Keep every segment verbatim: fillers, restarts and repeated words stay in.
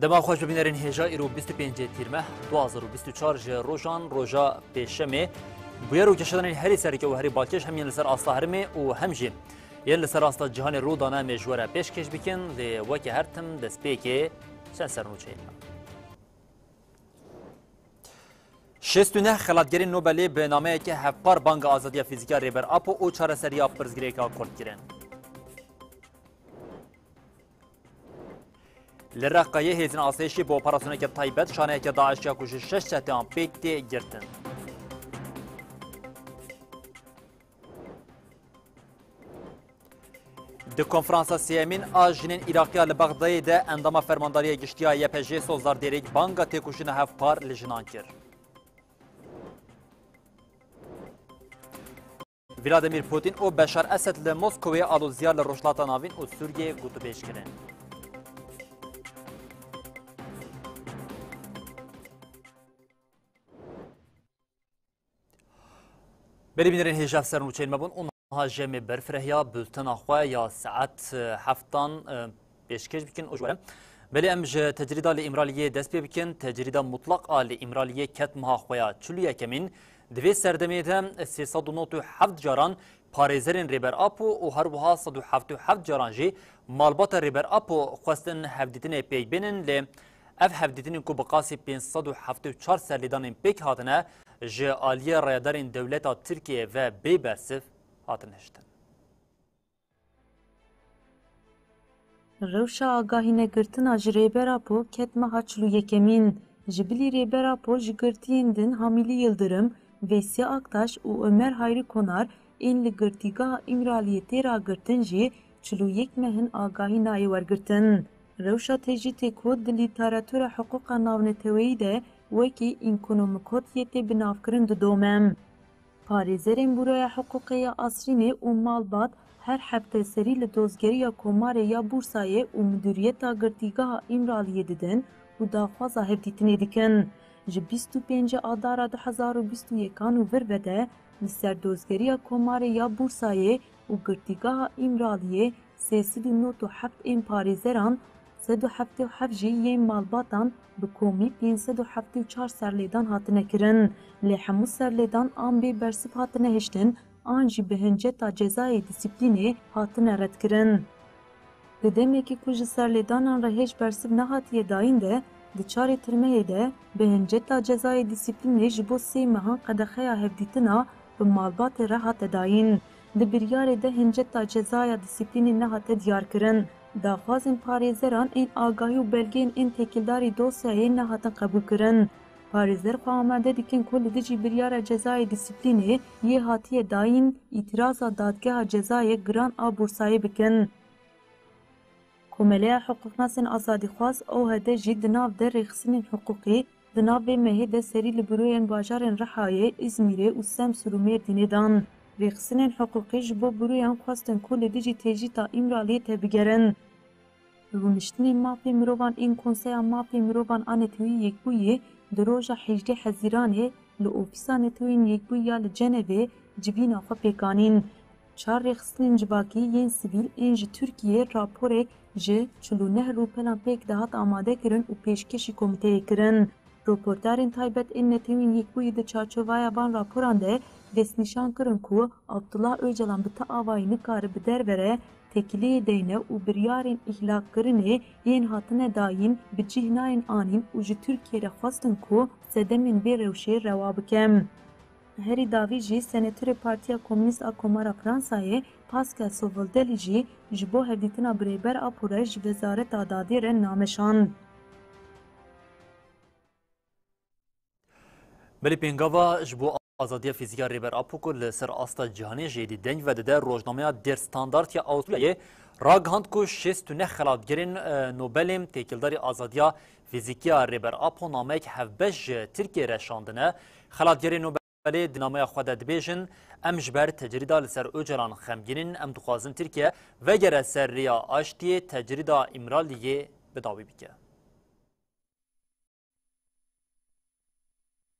Dema xweş bibînerên hêja, îro bîst û pêncê Tîrmeh du hazar û bîst û çar ji rojan roja Pêşemê. Bûyer û geşedanên herî sereke û herî balkêş hem yên li ser asta herêmê û hem jî yên li ser asta cîhanê rû dane em ê ji we re pêşkêş bikin, lê weke her tim destpêkê çend sernûçeyên me. Şêst û neh xelatgerên Nobelê bi nameyeke hevpar banga azadiya fîzîkî ya Rêber Apo û çareseriya pirsgirêka Kurd kirin. Li Reqayê hêzên asayişê bi operasyoneke taybet şaneyeke DAIŞ ya ku ji şeş çeteyan pêk tê girtin. Di konferansa sêyemîn a jinên Îraqiya li Bexdayê de endama Fermandariya Giştî ya Y P G Sozdar Dêrêk banga têkoşîna hevpar li jinan kir. Vladimir Putin û Beşar Esed li Moskowê aloziya li Rojhilata Navîn û Sûriyê gotûbêj kirin. Belê bînerên hêja, ev ser nûçeyên me bûn û niha ji em ê berfirehiya bultena xwe ya saet, e, heftan, e, pêşkêş bikin û ji we re. Belê em ji tecrîda li Îmraliyê dest pê bikin. Tecrîda mutlaq a li Îmraliyê ket meha xwe ya çil û yekemîn. Di vê serdemê de sê sed û nod û heft caran parêzerên Rêber Apo û her wiha sed û heft û heft caran jî malbata Rêber Apo xwestin hevdîtinê pêk bênin, lê ev hevdîtinên ku bi qasî pênc sed û heft û çar serlêdanên pêk hatine, ji aliyê rayedarên dewleta Tirkiyeyê ve bê bersiv hatin hiştin. Rewşa agahînegirtina ji Rêber Apo ket meha çil û yekemîn. Ji bilî Rêber Apo ji girtiyên din Hamîlî Yildirim, Veysi Aktaş û Omer Hayrî Konar ên li girtîgeha Îmraliyê tê ragirtin jî çil û yek mehin agahî nayê wergirtin. Rewşa tecrîtê ku di lîteratûra hiqûqa navneteweyî de wekî înkonomikotiyê tê binavkirin didome. Parêzerên Buroya Hiqûqê ya Asrînê û malbat her hefte serî li dozgeriya Komarê ya Bûrsayê û Midûriyeta Girtîgeha Îmraliyê didin û daxwaza hevdîtinê dikin. Ji bîst û pêncê Adara du hezar û bîst û yekan û vir ve de li ser dozgeriya Komarê ya Bûrsayê û Girtîgeha Îmraliyê sê sed û nod û heft ên parêzeran, sed û heftê û heft jî yên malbatan bi komî pênc sed û heftê û çar serlêdan hatine kirin. Lê hemû serlêdan an bê bersiv hatine hiştin, an jî bi hinceta cezayê dîsîplînê hatine redkirin. Di demekî ku ji serlêdanan re hêj bersiv nehatiye dayîn de, di çarê tirmeyê de bi hinceta cezayê dîsîplînê ji bo sê mehan qedexeya hevdîtina bi malbatê re hate dayîn. Di biryarê de hinceta cezaya dîsîplînê nehate diyarkirin. Daxwazên parêzeran ên agahî û belgeyên ên têkildarî dosyayê nehatin qebûlkirin. Parêzer xwe amade dikin ku li dijî biryara cezayê dîsîplînê yê hatiye dayîn, îtiraza Dadgeha Cezayê Giran a Bûrsayê bikin. Komeleya Hiqûqnasên Azadîxwaz, O H D, jî di nav de rêxistinên hiqûqî di nav vê mehê de serî li buroyên bajarên Rihayê, Îzmîrê û Semsûr û Mêrdînê dan. Rêxistinên hiqûqî ji bo buroyan xwestin ku li dijî tecrîta Îmraliyê tebigerin. Rûniştinên mafê mirovan ên Konseya Mafê Mirovan a Neteweyî Yekbûyî di roja hejdê Hezîranê li Ofîsa Neteweyên Yekbûyî ya li Cenevê civîna xwe pêk anîn. Çar rêxistinên civakî yên sivîl ên ji Tirkiyê raporek ji çil û neh rûpelan pêk dihat amade kirin û pêşkêşî komîteyê kirin. Rapordarên taybet ên Netewên Yekbûyî di çarçovaya van raporan de destnîşan kirin ku Abdullah Ocalan bi ti avayî nikare bi derve re têkiliyê deyne û biryarên îhlakkirinê yên hatine dayîn bi cih nayên anîn û ji Tirkiyê re xwestin ku sedemên vê rewşê rewa bike. Herî dawî jî senatorê Partiya Komûnîst a Komara Fransayê Pascal Savoldelli jî ji bo hevdîtina bi Rêber Apo re ji Wezareta Dadê re name şand. Belê pêngava ji bo azadiya fîzîkî ya Rêber Apo ku li ser asta cîhanê jêdî deng vedide, rojnameya Der Standard ya Awisturyayê ragihand ku şêst û neh xelatgerên, e, Nobelê têkildarî azadiya fîzîkî ya Rêber Apo nameyek hevbeş ji Tirkiyê re şandine. Xelatgerê Nobelê di nameya xwe de dibêjin, em ji ber tecrîda li ser Ocalan xemgîn in, em dixwazin Tirkiye vegere ser rêya aştiyê, tecrîda Îmraliyê bi dawî bike.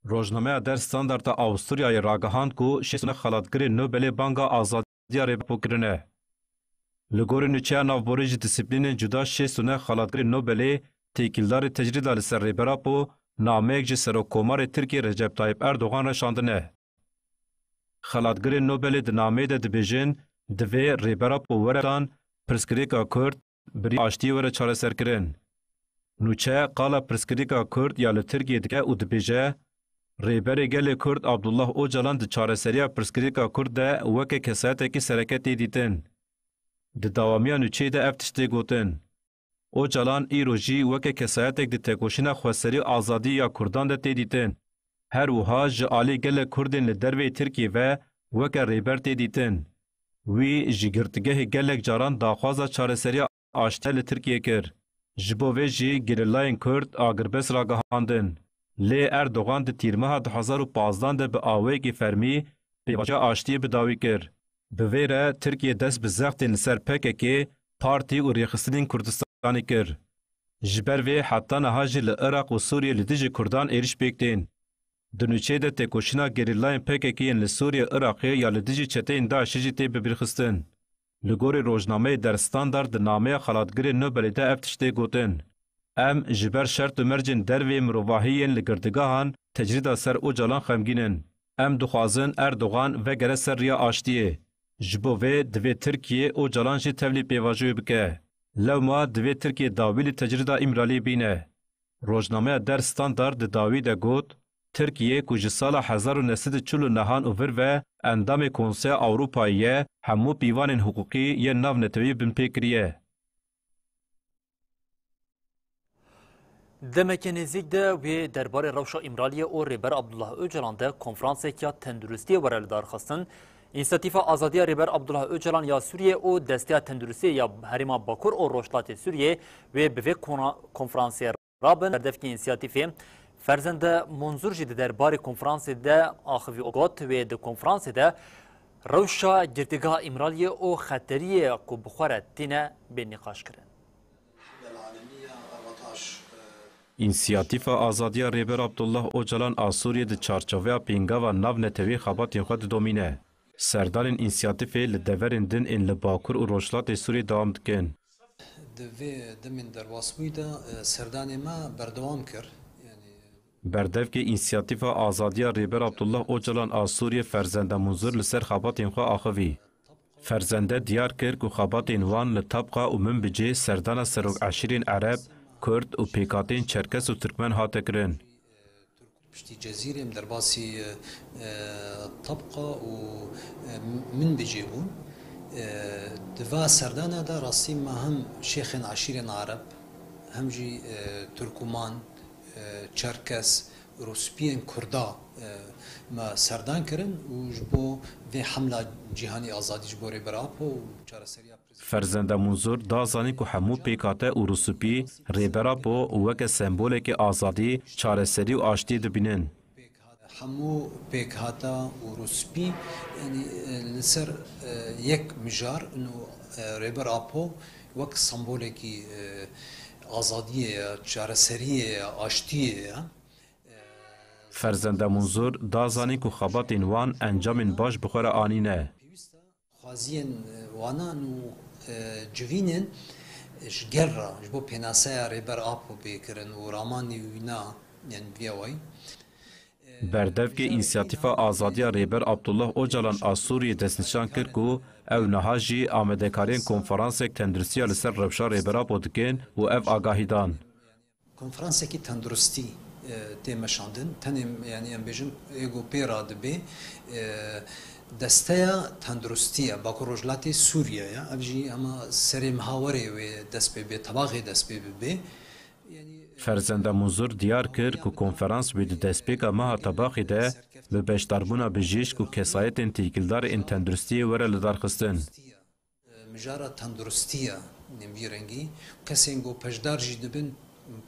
Rojnameya Der Standard a Awisturyayê ragihand ku şêst û neh xelatgirê Nobelê banga azadiya Rêber Apo kirine. Li gorî nûçeya navborî ji dîsîplînên cuda şêst û neh xelatgirê Nobelê têkildarê tecrîda li ser Rêber Apo nameyek ji Serokkomarê Tirkiyê Recep Tayyip Erdogan re şandine. Xelatgirên Nobelê di nameyê de dibêjin, divê Rêber Apo were tan pirsgirêka Kurd bi rêya aştiyê were çareserkirin. Nûçe qala pirsgirêka Kurd ya li Tirkiyê dike û dibêje, Rêberê gelê Kurd Abdullah Ocalan di çareseriya pirsgirêka Kurd de weke kesayetekî sereke tê dîtin. Di dawamiya nûçeyê de ev tişt tê gotin, Ocalan îro jî weke kesayetek di tekoşîna xweserî û azadî ya Kurdan de tê dîtin. Her wiha ji alî gelek Kurdên li derveyî Tirkiyê ve weke rêber tê dîtin. Wî ji girtîgehê gelek caran daxwaza çareseriya aştiyê li Tirkiyê kir. Ji bo vê jî gerîlayên Kurd agirbest ragihandin. Lê Erdogan di tîrmeha du hazar û pazdeh de bi awayekî fermî pêvajoya aştiyê bi dawî kir. Bi vê re Tirkiye dest bi zextên li ser P K K, partî û rêxistinên Kurdistanê kir. Ji ber vê heta niha jî li Iraq û Sûriyê li dijî Kurdan êrîş pêk tên. Di nûçeyê de têkoşîna gerîlayên P K K yên li Sûriyê û Iraqê ya li dijî çeteyên DAIŞê jî tê bibîrxistin. Li gorî rojnameyê Der Standard di nameya xelatgirê Nobelê de ev tişt tê gotin, Em ji ber şert û mercên derveyî mirovahî yên li girtîgehan tecrîda ser Ocalan xemgîn in. Em dixwazin Erdogan vegere ser riya aştiyê. Ji bo vê divê Tirkiye Ocalan jî tevlî pêvajoyê bike. Lewma divê Tirkiye dawî li tecrîda Îmraliyê bîne. Rojnameya Der Standard di dawî de got, Tirkiye ku ji sala hezar û neh sed û çil û nehan û vir ve endamê Konseya Ewropayê ye, hemû pîvanên hiqûqî yên navneteweyî binpê kiriye. Demeke nêzîk de wê derbarê rewşa Îmraliyê û Rêber Abdullah Ocalan de konferansek ya tenduristiyê were lidarxistin. Însiyatîfa Azadiya Rêber Abdullah Ocalan ya Sûriyê û Desteya Tenduristiyê ya Herêma Bakur û Rojhilatê Sûriyê wê bi vê kona-, konferansê rabin. Berdevkê însiyatîfê Ferzende Munzur jî di derbarê konferansê de axivî û got, wê di konferansê de rewşa girtîgeha Îmraliyê û xeteriyê ku bi xwe re tîne bê nîqaşkirin. Însiyatîfa Azadiya Rêber Abdullah Ocalan a Sûriyê di çarçoveya pêngava navnetewî xebatên xwe didomîne. Serdanên însiyatîfê li deverên din ên li Bakur û Rojhilatê Sûriyê dewam dikin. Di vê demên derbasbûyî de, e, serdanê me berdewam kir. Yanî Berdevkê Însiyatîfa Azadiya Rêber Abdullah Ocalan a Sûriyê Ferzende Munzur li ser xebatên xwe axivî. Ferzende diyar kir ku xebatên wan li Tabqa û Minbicê serdana serok eşîrên Ereb, Kurd û pêkhateyên Çerkes û Tirkmen hate kirin. Piştî Cezîrê em derbasî, e, Tabqa û, e, Minbicê bûn. E, di va serdana de rastî me hem şêxên eşîrên Ereb, hem jî, e, Tirkûman, e, Çerkes, Rûspiyên Kurda, e, me serdan kirin û ji bo vê hemla cîhanî azadî ji bo Rêber Apo û çareseriya Ferzende Munzur da zanîn ku hemû pêkhate û rûspî Rêber Apo weke sembolekê azadî, çareserî û aştiyê dibînin. Hemû pêkhata û rûspî, yanî, e, li ser, e, yek mijar û, e, Rêber Apo wek sembolekî, e, azadiyê ye, çareseriyê ye, aştiyê ye. Ferzende Munzur da zanîn ku xebatên wan encamên baş bi xwe re anîne. Xwaziyên, e, wanan û, e, civînên, e, ji gel re, ji bo pênaseya Rêber Apo bê kirin û ramanî wîna, yanî bi vî awayî. Berdevkê Însiyatîfa Azadiya Rêber Abdullah Ocalan a Sûriyê destnîşan kir ku ew niha jî amadekariyên konferansek tenduristiya li ser rewşa Rêber Apo dikin û ev agahî dan. Konferansekî tenduristî, e, tê meşandin. Tenê, yanî em bêjin, ê ku pê re dibe, e, desteya tenduristî ye, Bakur Rojhilatê Sûriyê ye. Ev jî hema serê meha werê wê dest pê bê, tebaxê dest pê bibe. Yanî, e, Ferzende Munzur diyar kir ku konferans wê di destpêka meha tebaxê de bi beşdarbûna bijîşk û kesayetên têkildarê ên tenduristiyê were lidarxistin. Mijara tenduristî ye, nê bi vî rengî. Kesên ku beşdar jî dibin,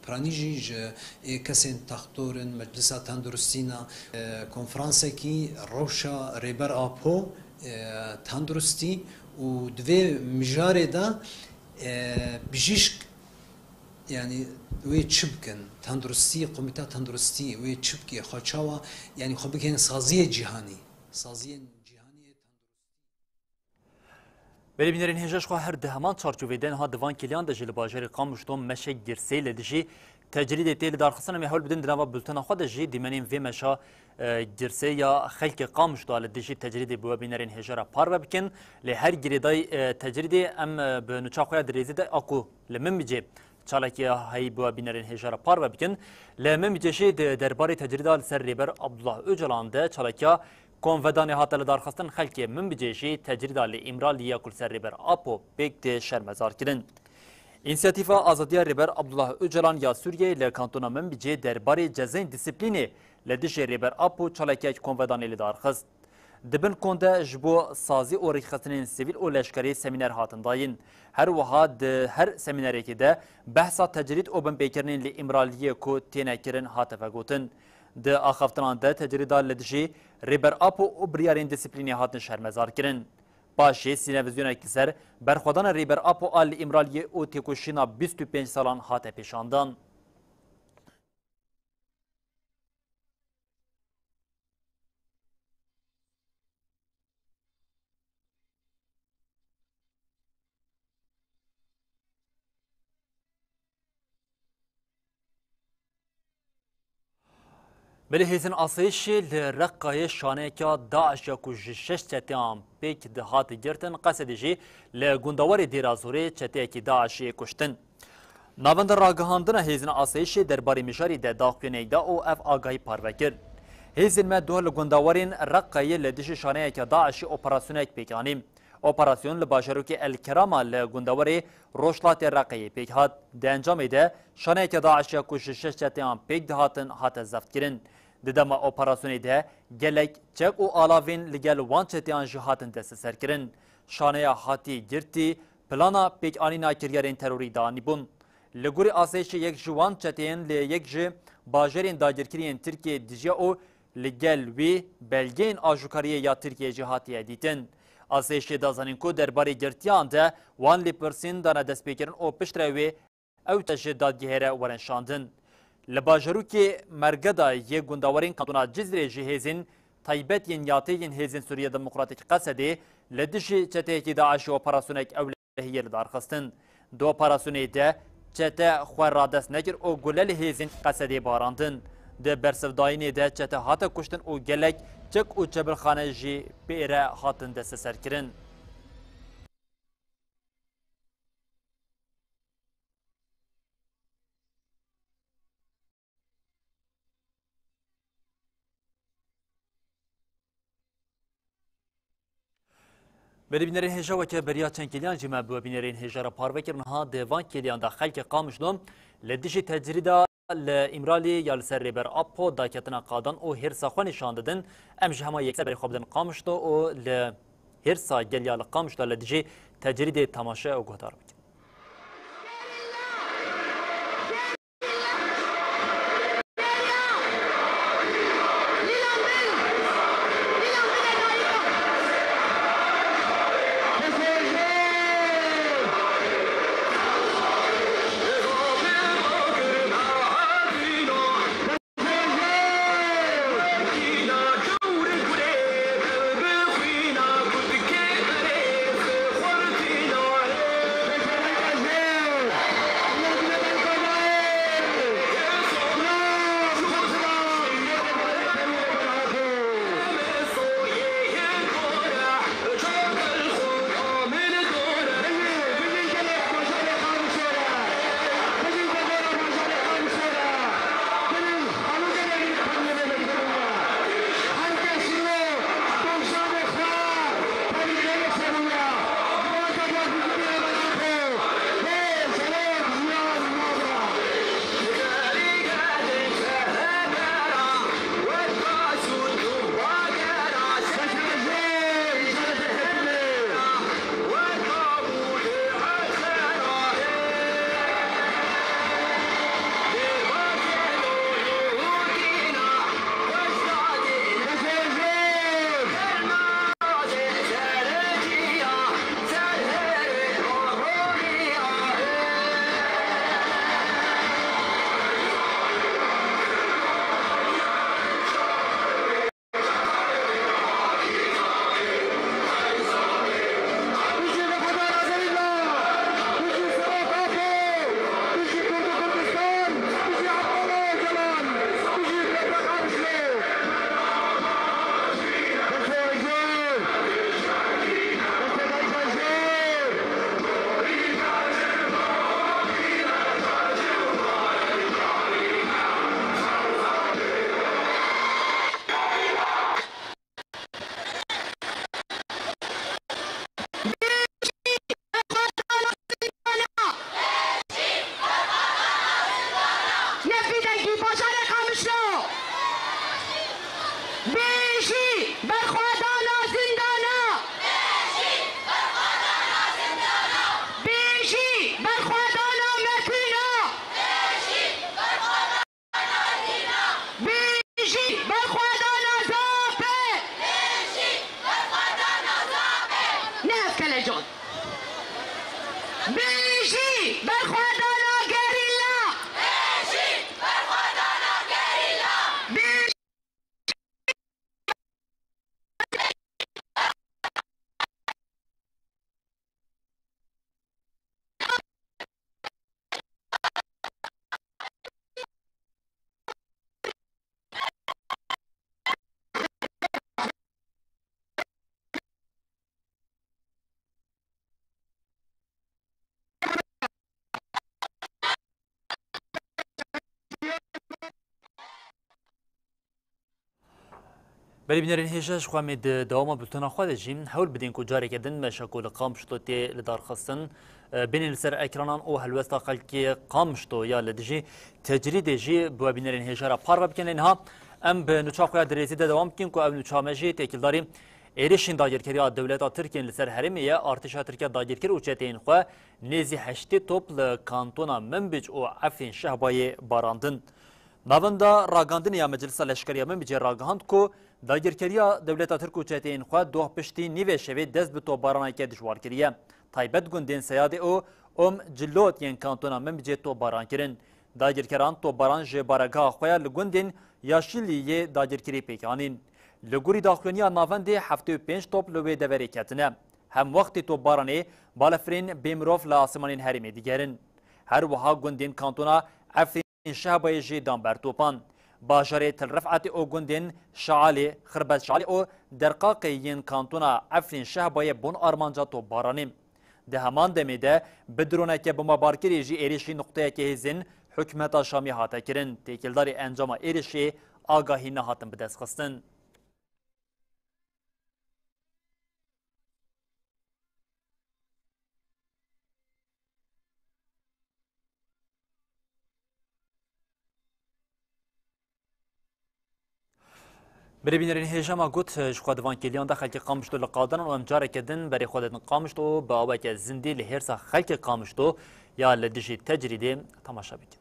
piranî jî ji ê kesên textor in, Meclisa Tenduristî ne, e, konferansekî rewşa Rêber Apo, e, tenduristî û di vê mijarê de, e, bijîşk, yanî wê çi bikin? Tenduristî, komîta tenduristî wê çi bike? Xwe çawa, yanî xwe bikên saziyê cîhanî, saziyên cîhanî yê tenduristî. Belê bînerên hêja, ji xwe her di heman çarçovê de niha di van kêliyan de jî li bajarê Qamişlo meşek girsê li dijî tecrîdê tê lidarxistin. Em ê hewl bidin di nava bultena xwe de jî dîmenên vê meşa, e, girsê ya xelkê Qamişlo li dijî tecrîdê bi we bînerên hêja re parve bikin. Lê her girêdayî, e, tecrîdê em, e, bi nûça xwe ya dirêzî de a ku li Minbicê çalakiya heyî bi we bînerên hêja re parve bikin. Li Minbicê jî di derbarê tecrîda li ser Rêber Abdullah Ocalan de çalakiya konvedanê hate lidarxistin. Xelkê Minbicê jî tecrîda li Îmraliyê ya ku li ser Rêber Apo pêk tê şermezar kirin. Însiyatîfa Azadiya Rêber Abdullah Ocalan ya Sûriyeyê li kantona Minbicê derbarê cezayên disiplînê li dijî Rêber Apo çalakiyek konvedanê li dar xist. Di bin kon de ji bo sazî û rêkxistinên sivîl û leşkerî semîner hatin dayîn. Her wiha di her semînerekê de behsa tecrîd û binpêkirinên li Îmraliyê ku têne kirin hate vegotin. Di axaftinan de tecrîda li dijî Rêber Apo û biryarên disiplînê hatin şermezar kirin. Paşê sînevizyonek li ser berxwedana Rêber Apo a li Îmraliyê û têkoşîna bîst û pênc salan hate pêşandan. Belê hêzên asayişê li Reqayê şaneyeke DAIŞ ya ku ji şeş çeteyan pêk dihat girtin, Qesedê jî li gundawarê Dêra Zorê çeteyekî DAIŞê kuştin. Navenda ragihandina hêzên asayişê derbarê mijarê de daxuyaniyek da û ev agahî parve kir. Hêzên me doh li gundawarên Reqayê li dijî şaneyeke DAIŞê operasyonek pêk anî. Operasyon li bajarokê El Kerama li gundawarê rojhilatê Reqeyê pêk hat. Di encamê de şaneyeke DAIŞ ya ku ji şeş çeteyan pêk dihatin hate zeftkirin. Di dema operasyonê de gelek çek û alavên li gel wan çeteyan jî hatin desteserkirin. Şaneya hatî girtî plana pêkanîna kiryarên terorî danîbûn. Li gorî asayişê yek ji wan çeteyên li yek ji bajarên dagirkirî yên Tirkiyeyê dijiya û li gel wî belgeyên ajokariyê ya Tirkiyeyê jî hatiye dîtin. Asayişê da zanîn ku derbarê girtiyan de wan lêpirsîn dane destpêkirin û piştre wê ew çete ji dadgehê re werin şandin. Li bajarokê Mergeda yê gundawarên kantona Cizrê jî hêzên taybet yên yatê yên Hêzên Sûriya Demokratîk Qesedê li dijî çeteyekî DAIŞê operasyonek ewlehiyê li dar xistin. Di operasyonê de çete xwe radest nekir û gule li hêzên Qesedê barandin. Di bersivdayînê de çete hate kuştin û gelek çek û çebilxane jî pê re hatin desteserkirin. Belê bînerên hêja, weke beriya çend kêliyan jî me bi we bînerên hêja re parve kir. Niha di van kêliyan de xelkê Qamişlo li dijî tecrîda li Îmraliyê ya li ser Rêber Apo daketina qadan û hêrsa xwe nîşan didin. Em ji hema yekser berê xwe bidin Qamişlo û li hêrsa gel ya li Qamişlo li dijî tecrîdê temaşe û guhdar bikin. Belê bînerên hêja, ji xwe em ê di dewama bultena xwe de jî hewl bidin ku careke din meşa ku li Qamişlo tê lidarxistin, e, bênê li ser ekranan û helwesta xelkê Qamişlo ya li dijî tecrîdê jî bi we bînerên hêja re parve bikin. Lê niha em bi nûça xwe ya dirêzî de dewam bikin ku ev nûça me jî têkildarî êrişên dagirkeriya dewleta Tirk yên li ser herêmê ye. Artêşa Tirk ya dagirker û çeteyên xwe nêzî heştê top li kantona Minbic û Efrîn Şehbayê barandin. Navenda ragandinê ya Meclisa Leşkerî ya Minbicê ragihand ku dagirkeriya dewleta Tirk û çeteyên xwe doh piştî nîvê şevê dest bi topbaraneke dijwar kiriye. Taybet gundên Seyadê û Om Cilot yên kantona Minbicê topbaran kirin. Dagirkeran topbaran ji baregeha xwe ya li gundên Yaşîlî yê dagirkirî pêk anîn. Li gorî daxuyaniya navendê heftê û pênc top li wê deverê ketine. Hemwextê topbaranê balefirên bêmirov li asimanên herêmê digerin. Her wiha gundên kantona Efrîn Şehbayê jî dan ber topan. Bajarê Til Rifetê û gundên Şealê, Xirbet Şealê û Derqaqê yên kantona Efrîn Şehbayê bûn armanca topbaranê. Di heman demê de bi droneke bombebarkirî jî êrişî nuqteyeke hêzên hikûmeta Şamî hate kirin. Têkildarî encama êrişê agahî nehatin bidestxistin. Birêbînerên hêja, me got, ji xwe di van kêliyan de xelkê Qamişlo li qal de ne û em careke din berê xwe didin Qamişlo, bi aweke zindî li hêrsa xelkê Qamişlo ya li dijî tecrîdê temaşe bikin.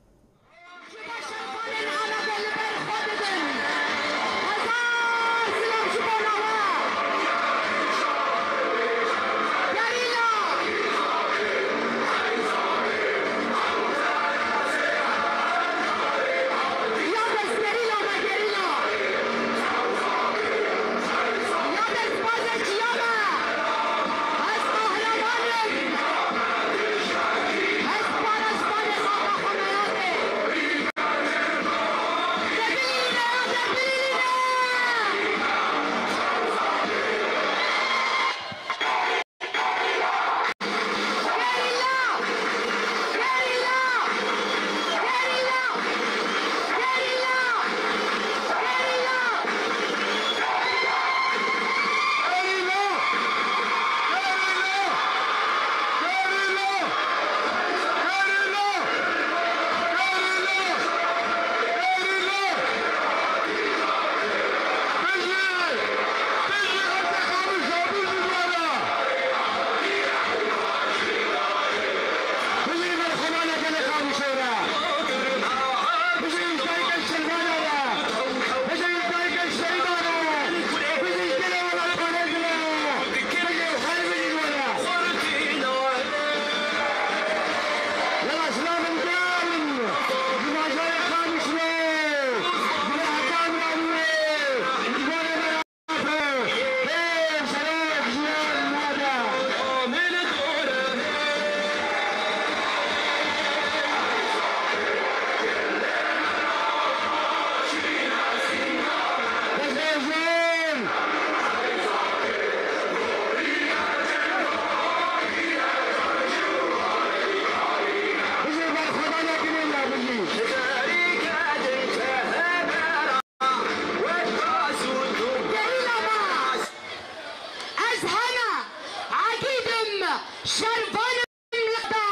Ez hene egîd im, şervan im lada,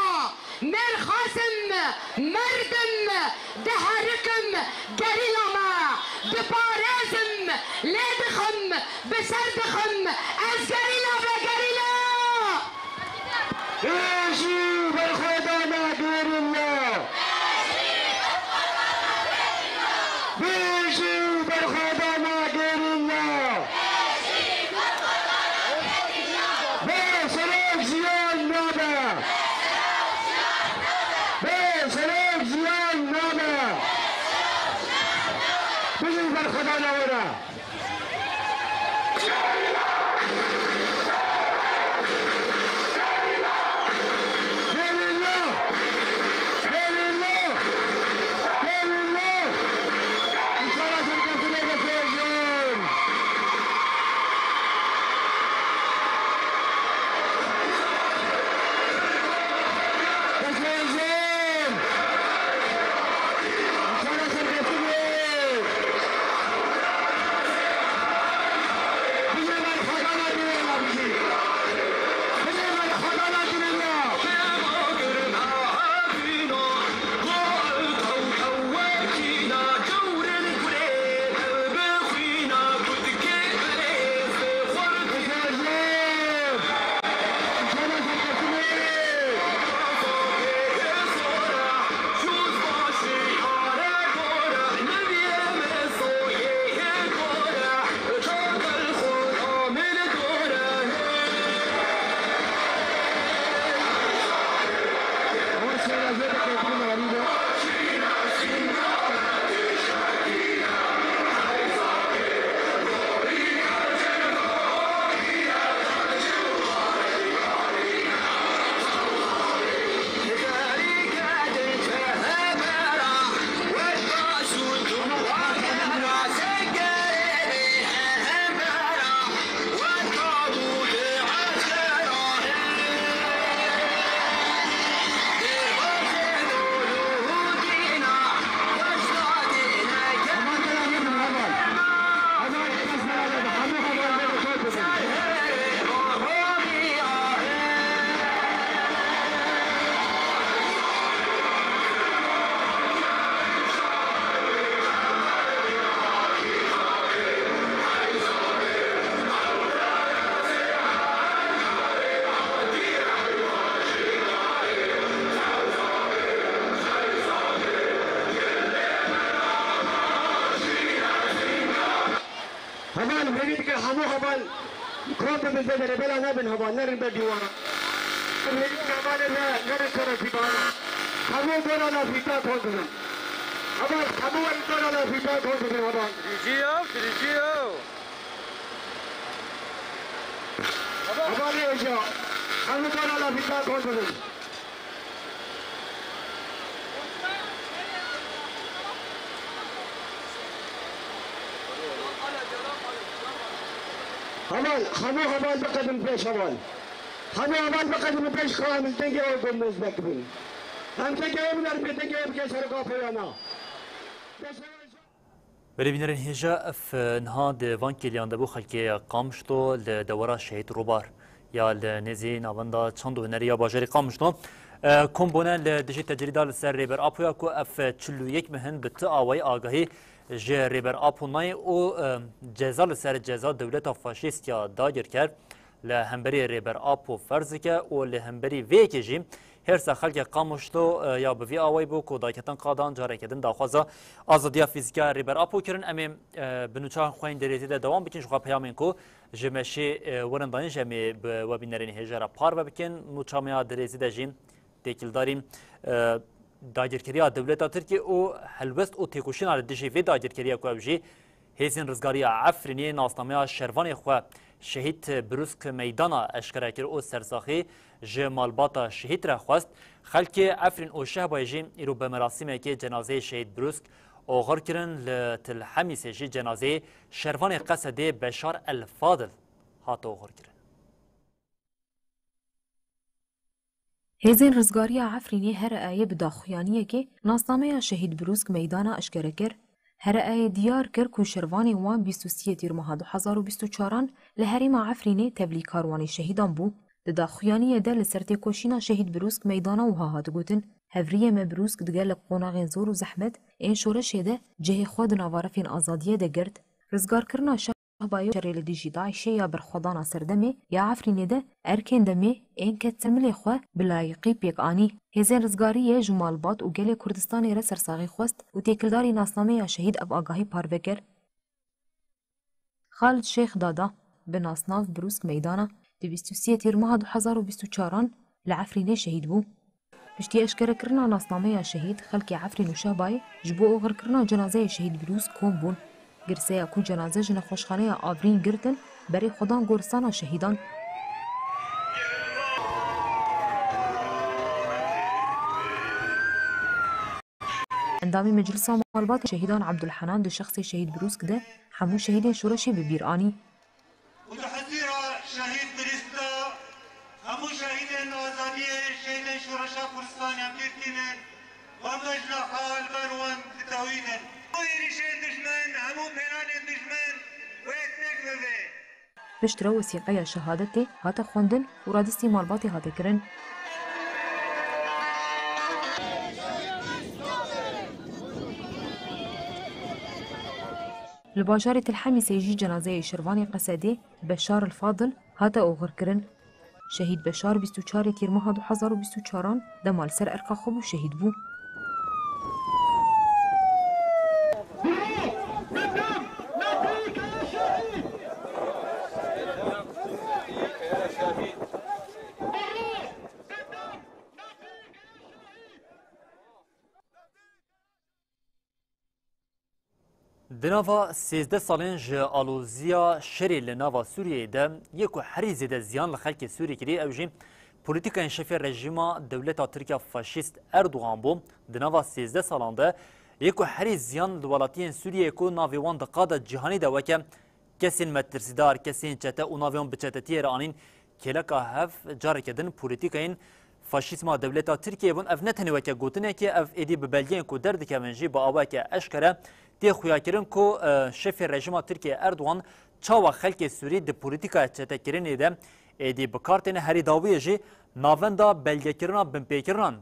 mêrxas im, merd im, diherikim, gerîla me, diparêzim, lê dixim, bi ser dixim, ez gerîla be gerîla! Bijî berxwedana gerîla! Bijî berxwedana gerîla! Bê serok jiyan nabe! Bê serok jiyan nabe! Bijî berxwedana we re! Dike hemû heval kon dibin vê derê, bela nebin heval, nerin ber dîwara. Hevalê me nerin sere fîdana. Hemû gora la fîta kon dibin. Heval, hemû werin gora la fîta kon dibin heval. Dirîcî yo, dirîcî yo. Hevalê hêja, hemû gora la fîta kon dibin. Heval, hemû heval biqedin pêş heval. Hemû heval biqedin pêş xwe, em li dengê ew gomez vekibin. Em dengê ew binerin, dengê ew bike serok a peyama. Belê bînerên hêja, ev niha di van kêliyan de bû, xelkê Qamişlo li dewera Şehîd Robar ya li nêzî navenda çand û hunerî ya bajarê Qamişlo, e, kom bûne li dijî tecrîda li ser Rêber Apo ya ku ev çil û yek mehin bi ti awayî agahî ji Rêber Apo nayê û, e, ceza li ser ceza dewleta faşîst ya dagirker li hemberî Rêber Apo ferz dike û li hemberî vê yekê jî hêrsa xelkê Qamişlo, e, ya bi vî awayî bû ku dagirketin qadan careke din daxwaza azadiya fîzîk ya Rêber Apo kirin. Em ê, e, bi nûçan xwe yên derêzî de dewam bikin, ji xwe peyamên ku ji meşê, e, werin dayîn jî em ê bi we bînerên hêja re parve bikin. Nûça me ya derêzî de jî têkildarî, e, dagirkeriya dewleta Tirkiyê û helwest û têkoşîna li dijî vê dagirkeriya ku ew jî Hêzên Rizgariya Efrînê nasnameya şervanê xwe Şehîd Brûsk Meydana eşkere kir û sersaxî ji malbata şehîd re xwest. Xelkê Efrîn û Şehbayê jî îro bi merasîmekê cenazeyê Şehîd Brûsk oxir kirin, li Til Hemîsê jî cenazeyê şervanê Qesedê Beşar El Fadil hat oxir kirin. Hêzên Rizgariya Efrînê H R E'yê bi daxuyaniyekê nasnameya Şehîd Brûsk Meydana eşkere kir. H R E'yê diyar kir ku şervanê wan bîst û sê Tîrmeha du hezar û bîst û çaran li herêma Efrînê tevlî karwanê şehîdan bû. Di daxuyaniyê de li ser têkoşîna Şehîd Brûsk Meydana wiha hat gotin, Hevriyê me Brûsk digel qonaxên zor û zehmet ên şoreşê de cihê xwe di nava refên azadiyê de girt. Rizgarkirina Şehbayê û şerê li dijî DAIŞê ya berxwedana serdemê ya Efrînê de erkên demê ên ket ser milê xwe bi layîqî pêk anî. Hêzên rizgariyê ji malbat û gelê Kurdistanê re sersaxî xwest û têkildarî nasnameya şehîd ev agahî parve kir. Xalid Şêx Dada, bi nasnav Brûsk Meydana, di bîst û sê Tîrmeha du hezar û bîst û çaran li Efrînê şehîd bû. Piştî eşkerekirina nasnameya şehîd, xelkê Efrîn û Şehbayê ji bo oxirkirina cenazeyê şehîd Brûsk kom bûn. Girseya ku cenaze ji nexweşxaneya Avrîn girtin, berê xwe dan goristana şehîdan. Endamê Meclisa Malbatê Şehîdan Ebdulhenan di şexsê şehîd Brûsk de hemû şehîdên şoreşê bi bîr anî. Û di hizîra şehîd Brûsk de hemû şehîdên azadiyê, şehîdên şoreşa Kurdistanê em pêk tînin, bambe ji niha li ber wan ditewînin. Hemû êrîşên dijmin, hemû planên dijmin wê têk bibe. Piştre wesîqeya şehadetê hate xwendin û radestî malbatê hate kirin. Li bajarê Til Hemîsê jî cenazeyê şervanê Qesedê Beşar El Fadil hate oxirkirin. Şehîd Beşar bîst û çarê Tîrmeha du hezar û bîst û çaran dema li ser erka xwe bû şehîd bû. Di nava sêzdeh salên ji aloziya şerê li nava Sûriyeyê de yê ku herî zêde ziyan li xelkê Sûrî kiriye, ew jî polîtikayên şefê rejîma dewleta Tirk ya faşîst Erdogan bû. Di nava sêzdeh salan de yê ku herî ziyan li welatiyên Sûriyeyê ku navê wan di qada cîhanî de weke kesên metirsîdar, kesên çete û navê wan bi çetetiyê re anîn kêleka hev, careke din polîtîkayên faşîzma dewleta Tirkiyeyê bûn. Ev ne tenê weke gotinekê, ev êdî bi belgeyên ku derdikevin jî bi awayeke eşkere tê xuyakirin ku, e, şefê rejîma Tirkiyeyê Erdogan çawa xelkê Sûrî di polîtîkaya çetekirinê de êdî bi kar têne. Herî dawiyê jî navenda belgekirina binpêkirinan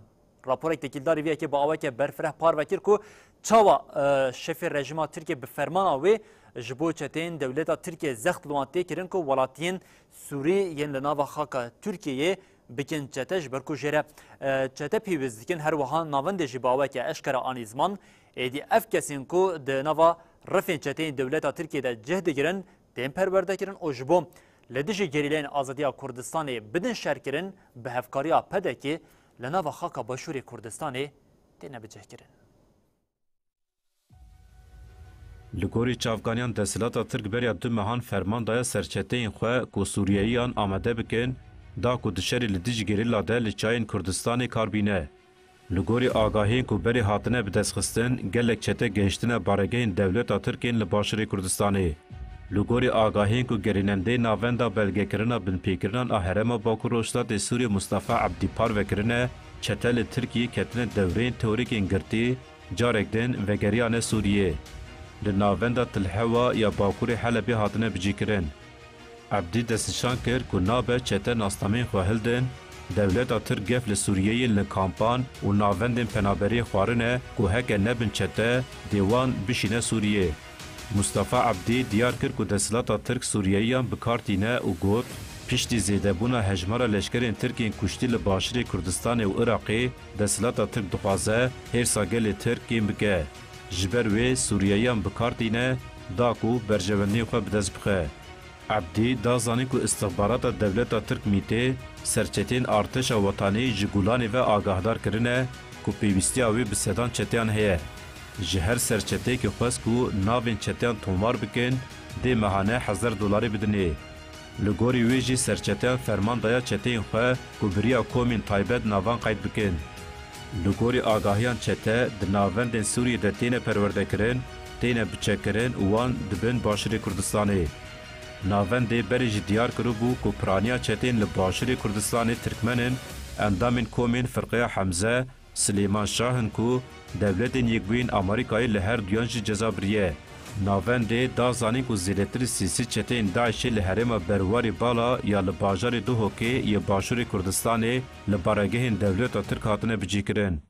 Raporek têkildarî vê yekê bi aweke berfireh parve kir ku çawa, e, şefê rejîma Tirkiyê bi fermana wê ji bo çeteyên dewleta Tirkiyê zext li wan tê kirin ku welatiyên Sûrî yên li nava xaka Tirkiyeyê bikin çete, ji ber ku jê re, e, çete pêwîst dikin. Her wiha navendê jî bi aweke eşkere anî ziman, êdî ev kesên ku di nava refên çeteyên dewleta Tirkiyê de cih digirin, tên perwerdekirin û ji bo li dijî gerîleyên azadiya Kurdistanê bidin şerkirin, bi hevkariya P D K'ê li nava xaka Başûrê Kurdistanê têne bicihkirin. Li gorî çavkaniyan desthilata Tirk beriya du mehan ferman daye serçeteyên xwe ku Sûriyeyiyan amade bikin, da ku di şerê li dijî gerîla de li çiyayên Kurdistanê kar bîne. Li gorî agahiyên ku berê hatine bidestxistin, gelek çete gihiştine baregehên dewleta Tirk ên li Başûrê Kurdistanê. Li gorî agahiyên ku gerînendeyê Navenda Belgekirina Binpêkirinan a Herêma Bakur Rojhilatê Sûriyê Mustafa Ebdî parve kirine, çete li Tirkiyê ketine dewreyên teorîkên girtî, carek din vegeriyane Sûriyê. Li navenda Til Hewa ya bakurê Helebê hatine bicîkirin. Ebdî destnîşan kir ku nabe çete nasnameyên xwe hildin, dewleta Tirk gef li Sûriyeyên li kampan û navendên penaberiyê xwarine ku heke nebin çete, dê wan bişîne Sûriyê. Mustafa Ebdî diyar kir ku desthilata Tirk Sûriyeyiyan bi kar tîne û got, piştî zêdebûna hejmara leşkerên Tirk ên kuştî li Başûrê Kurdistanê û Iraqê, desthilata Tirk dixwaze hêrsa gelê Tirk kêm bike. Ji ber wê Sûriyeyiyan bi kar tîne, da ku berjewendiyên xwe bi dest bixe. Ebdî da zanîn ku îstixbarata dewleta Tirk MÎT'ê serçeteyên artêşa wetanî ji Gulanê ve agahdar kirine ku pêwîstiya wê bi sedan çeteyan heye. Ji her serçeteyekê xwest ku navên çeteyan tomar bikin, dê mehane hezar dolarê bidinê. Li gorî wê jî serçeteyan ferman daya çeteyên xwe ku bi riya komên taybet navan qeyd bikin. Li gorî agahiyan çete di navendên Sûriyê de têne perwerdekirin, têne biçekirin û wan dibin Başûrê Kurdistanê. Navendê berê jî diyar kiribû ku piraniya çeteyên li Başûrê Kurdistanê Tirkmen in, endamên komên Firqeya Hemze, Silêman Şah in ku Dewletên Yekbûyîn Amerîkayê li her duyan jî ceza biriye. Navendê da zanîn ku zêdetirî sê sed çeteyên DAIŞê li herêma Berwarê Bala ya li bajarê Duhokê yê Başûrê Kurdistanê li baregehên dewleta Tirk hatine bicîkirin.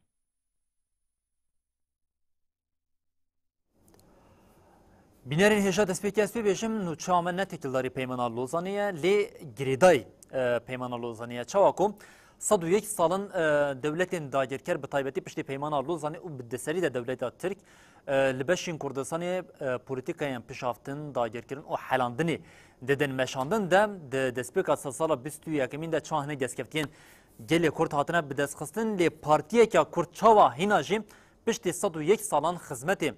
Bînerên hêja destpêkê ez pê bêjim, nûçeya me ne têkildarî Peymana Lozanê ye, lê girêdayî, e, Peymana Lozanê ye. Çawa ku sed û yek sal in, e, dewletên dagirker, bi taybetî piştî Peymana Lozanê û bi di serî de dewleta Tirk, e, li beşên Kurdistanê, e, polîtîkayên pişaftin, dagirkirin û helandinê didin meşandin de, di destpêka sedsala bîst û yekemîn de çawa hinek destkeftiyên gelê Kurd hatine bidestxistin, lê partiyeke Kurd çawa hîna jî piştî sed û yek salan xizmetê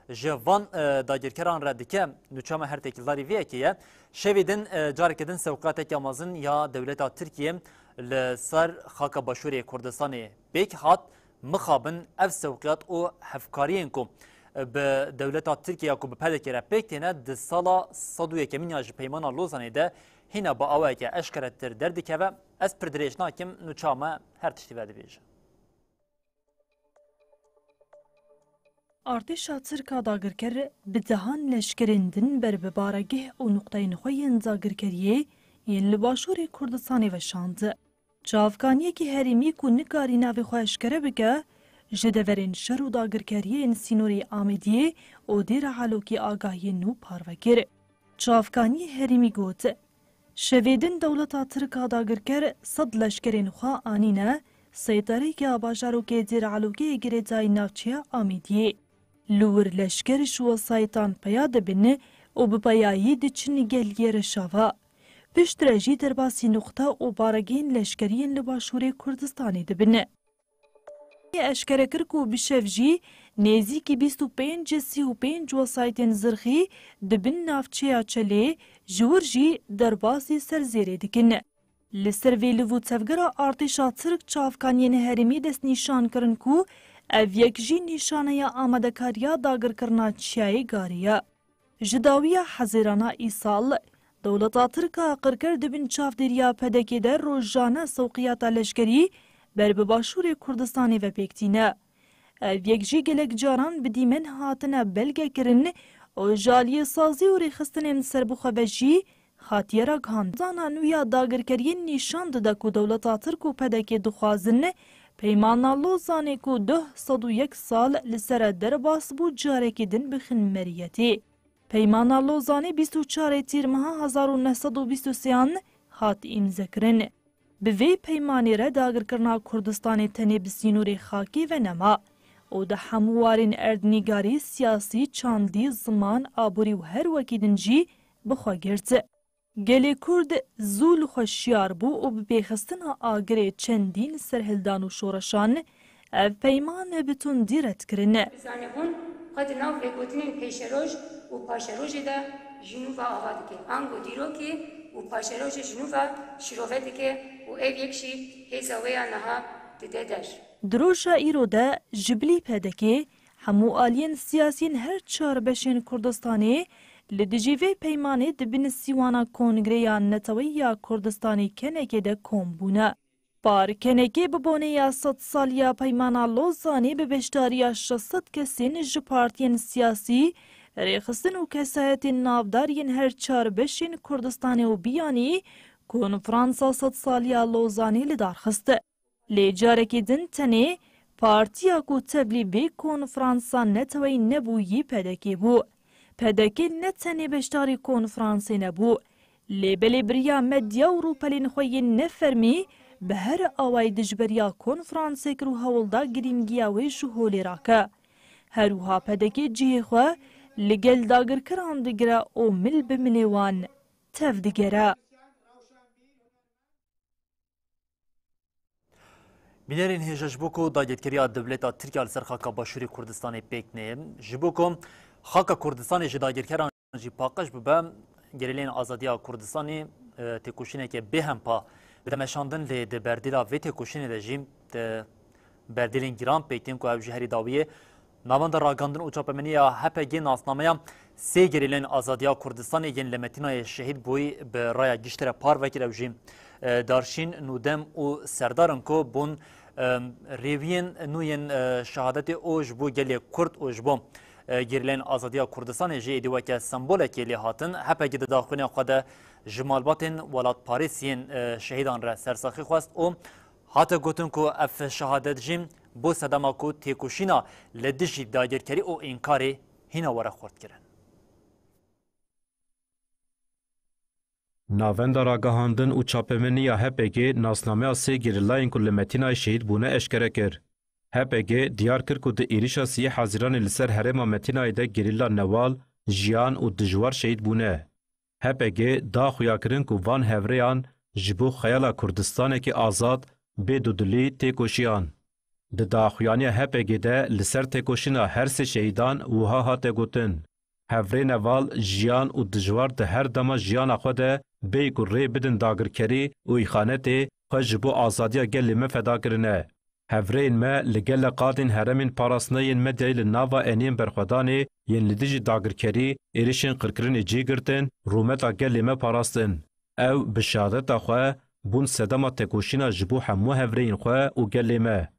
ji van, e, dagirkeran re dike, nûça me her têkildarî vê yekê ye. Şevê din, e, careke din sewqateke mezin ya dewleta Tirkiye li ser xaka Başûrê Kurdistanê pêk hat. Mixabin ev sewqiyat û hevkariyên ku, e, bi dewleta Tirkiye ya ku bi P D K re pêk têne, di sala sed û yekemîn ya ji Peymana Lozanê de hîna bi awayeke eşkeretir derdikeve. Ez pir dirêj nakim, nûça me her tiştî vedibêje. Artêşa Tirk a dagirker bi dehan leşkerên din ber bi baregeh û nuqteyên xwe yên dagirkeriyê yên li Başûrê Kurdistanê ve şand. Çavkaniyekî herêmî ku nikarî navê xwe eşkere bike, ji deverên şer û dagirkeriyên sînorê Amêdiyê û Dêra Elokê agahiyên nû parve kir. Çavkaniyê herêmî got, şevê din dewleta Tirk a dagirker sed leşkerên xwe anîne seytereyê ya bajarokê Dêra Elokê yê girêdayî navçeya Amêdiyê. Li wir leşker ji wesayîtan peya dibin û bi peyayî diçin geliyê Reşava. Piştre jî derbasî nuqte û baregehên leşkerî yên li Başûrê Kurdistanê dibin. Eşkere kir ku bi şev jî nêzîkî bîst û pênc ji sî û pênc wesayîtên zirxî di bin navçeya Çelê, ji wir jî derbasî serzêrê dikin. Li ser vê liv û tevgera artêşa Tirk çavkaniyên herêmî destnîşan kirin ku ev yek jî nîşaneya amadekariya dagirkirina Çiyayê Garê ye. Ji dawiya Hezîrana îsal, dewleta Tirk a qirker di bin çavdêriya P D K'ê de rojane sewqiyata leşkerî ber bi Başûrê Kurdistanê ve pêk tîne. Ev yek jî gelek caran bi dîmen hatine belgekirin û ji aliyê sazî û rêxistinên serbixwe ve jî hatiye ragihandin. Zana nû ya dagirkeriyên nîşan dide ku dewleta Tirk û P D K dixwazin Peymana Lozanê ku duh sed û yek sal li ser e derbas bû, carekî din bixin meriyetê. Peymana Lozanê bîst û çarê Tîrmeha hezar û neh sed û bîst û sêyan hat îmzekirin. Bi vê peymanê re dagirkirina Kurdistanê tenê bi sînorê xakê ve nema û di hemû warên erdnîgarî, siyasî, çandî, ziman, aborî û her wekî din jî bi xwe girt. Gelê Kurd zû li xwe şiyar bû û bi pêxistina agirê çendîn serhildan û şoreşan ev peyman bi tundî red kirin. Zanî hûn xwe di nav lêgotinên pêşeroj û paşerojê de ji nû ve ava dike. Ango dîrokê û paşerojê ji nû ve şirove dike û ev yek jî hêza wê ya niha dide der. Di roja îro de ji bilî P D K hemû aliyên siyasî yên her çar beşên Kurdistanê li dijî vê peymanê di bin sîwana Kongreya Neteweyî ya Kurdistanê Kenekê de kom bûne. Par Kenekê bi bonê ya sed saliya Peymana Lozanê bi beşdariya şeş sed kesên ji partiyên siyasî, rêxistin û kesayetên navdar yên her çar beşên Kurdistanê û biyanî Konferansa Sed Saliya Lozanê li dar xist. Lê carekî din tenê partiya ku tevlî vê konferansa neteweyî nebûyî P D K bû. P D K ne tenê beşdarî konferansê nebû, lê belê bi riya medya û rûpelên xwe yên nefermî bi her awayî dijberiya konferansê kir û hewl da girîngiya wê ji holê rake. Her wiha P D K cihê xwe li gel dagirkeran digire û mil bi milê wan tev digere. Bînerên hêja, ji bo ku dagirkeriya dewleta Tirkiye li ser xaka Başûrê Kurdistanê pêk neyê, ji bo ku xaka Kurdistanê ji dagirkeran jî paqij bibe, gerîleyên azadiya Kurdistanê, e, têkoşîneke bêhempa dide meşandin, lê di berdêla vê têkoşînê de jî, e, berdêlên giran pêk tên ku ew jî herî dawiyê Navenda Ragihandin û Çapemeniya H P G nasnameya sê gerîlên azadiya Kurdistanê yên li Metînayê şehîd bûyî bi raya giştî re parve kir. Ew jî, e, Darşîn, Nûdem û Serdar in ku bûn, e, rêwiyên nû yên, e, şehadetê û ji bo gelê Kurd û ji bo, e, gerîlên azadiya Kurdistanê jî êdî weke sembolekê lê hatin. H P G di daxuyaniyê xwe de ji malbatên welatparêz yên, e, şehîdan re sersaxî xwest û hate gotin ku ev şehadet jî bû sedema ku têkoşîna li dijî dagirkerî û înkarê hîna were xurtkirin. Navenda Ragihandin û Çapemeniya H P G nasnameya sê gerîlayên ku li Metînayê şehîd bûne eşkere kir. H P G diyar kir ku di êrîşa siyê Hezîranê li ser herêma Metînayê de gerîla newal, jiyan û dijwar şehîd bûne. H P G da xuyakirin ku van hevrêyan ji bo xeyala Kurdistanekî azad bê dudilî têkoşiyan. Di daxuyaniya H P G de li ser têkoşîna her sê şehîdan wiha hate gotin, Hevrêne val, jiyan û dijwar di her dema jiyana xwe de bêyî ku rê bidin dagirkerî û îxanetê xwe ji bo azadiya gelê me feda kirine. Hevrêyên me li gele qadên herêmên parastinê yên medyayê li nava eniyên berxwedanê yên li dijî dagirkerî, êrişên qirkirinê cî girtin, rûmeta gelê me parastin. Ew bi şehadeta xwe bûn sedema têkoşîna ji bo hemû hevrêyên xwe û gelê me.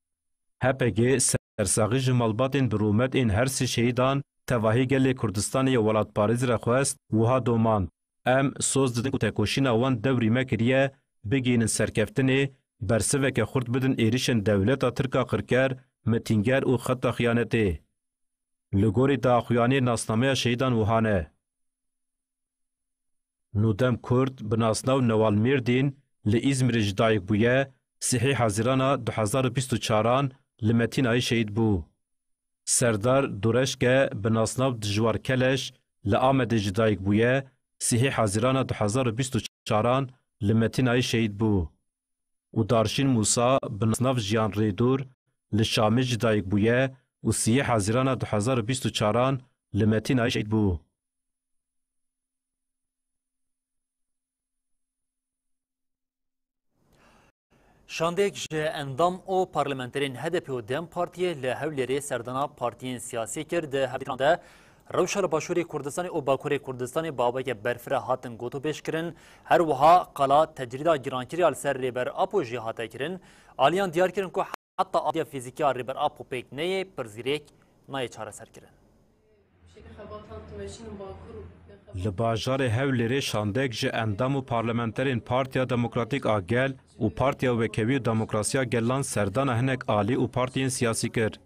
H P G sersaxî ji malbatên bi rûmet ên her sê şehîdan, tevahî gelê Kurdistanê yê welatparêz re xwest, wiha domand, Em soz didin ku tekoşîna wan dewrî me kiriye, bigihînin serkeftinê, bersiveke xurt bidin êrişên dewleta Tirk a qirker, mitînger û xeta xiyanetê. Li gorî daxuyaniyê nasnameya şehîdan wiha ne. Nûdem Kurd bi nasnav Newal Mêrdîn li Îzmîrê ji dayik bûye, sihê Hezîrana du hezar û bîst û çaran li Metînayê şehîd bû. Serdar Dureşke bi nasnav Dijwar Keleş li Amedê ji dayik bûye, sihê Hezîrana du hezar û bîst û çaran li Metînayê şehîd bû. Û Darşîn Mûsa bi nasnav Jiyan Rêdûr li Şamê ji dayik bûye û sihê Hezîrana du hezar û bîst û çaran li Metînayê şehîd bû. Şandeyek ji endam û parlamenterên H D P û DEM Partiyê li Hewlêrê serdana partiyên siyasî kir. Di hevdîtinan de rewşa li Başûrê Kurdistanê û Bakurê Kurdistanê bi aweke berfireh hatin gotûbêjkirin. Her wiha qala tecrîda girankirî ya li ser Rêber Apo jî hate kirin. Aliyan diyar kirin ku heta azadiya fîzîkî ya Rêber Apo pêk neyê, pirsgirêk nayê çareserkirin. Li bajarê Hewlêrê şandeyek ji endam û parlamenterên Partiya Demokratîk a Gel û Partiya Wekhevî û Demokrasiya Gelan serdana hinek alî û partiyên siyasî kir.